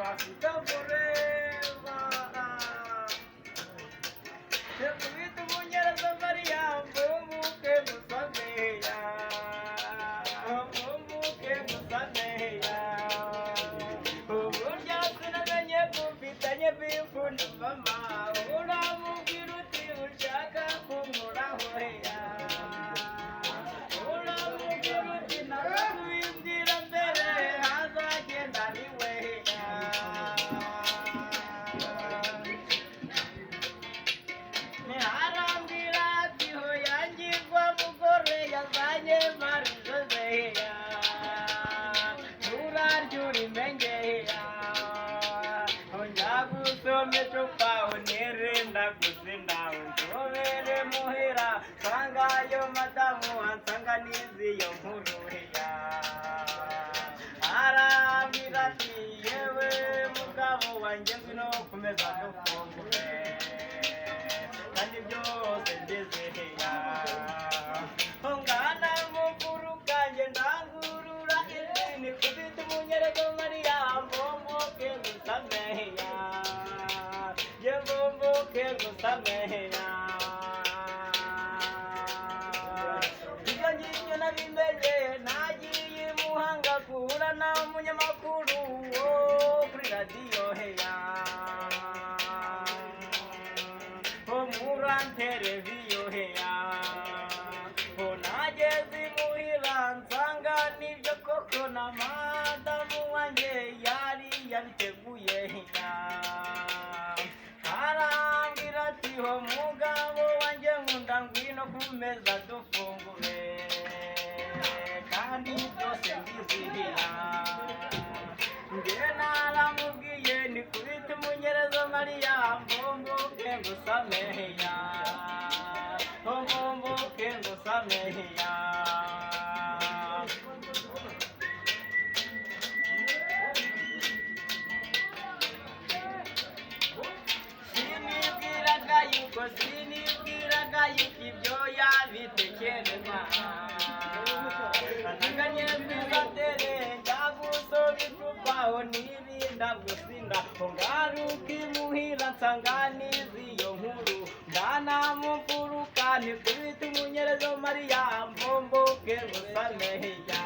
Africa forever. Kubita umunyereza Mariya, mbumbuke musameya, mbumbuke musameya. Uburyo sinamenye ko mfitanye bifu na mama, uramubwira uti ushaka kunkuraho heya, uramubwira uti nakubimbwira mbere hazagenda niwe heya. Arambwira ati hoya ngirwa mugore yazanye marijozeya, urarya urimengeya, njya gusoma icupa unirinda gusinda, unzobere muhira nsangayo madamu ansanga n'iziyo nkuruheya. Arambwira ati yewe mugabo wanjye, ngwino kumeza dufungure, kandi byose mbizihiya. Ungana mu mfuruka nge ndangurura ijwi, nikubita umunyerezo Mariya, mbomboke ngusameya, nge mbomboke ngusameya. Ibyo ngibyo nabimenye nagiye i Muhanga guhura na munyamakuru wo kuri radiyo heya, ho mura televiyo heya. Ho nageze imuhira nsanga nibyo koko na madamu wanjye yari yabiteguye heya. Arambwira ati ho mugabo wanjye nkunda, ngwino ku meza dufungure, kandi byose mbizihira. Nge naramubwiye nikubita umunyerezo Mariya, mbomboke ngusameya, mbomboke ngusameya. Sinibwiraga yuko, sinibwiraga yuko ibyo yabitekereza. Anaganye mbibatere njya gusoma icupa, ho nirinda gusinda, ho ngaruka imuhira nsanga n'iziyo nkuru, ngana mu mfuruka nikubita umunyerezo Mariya, mbomboke ngusameya.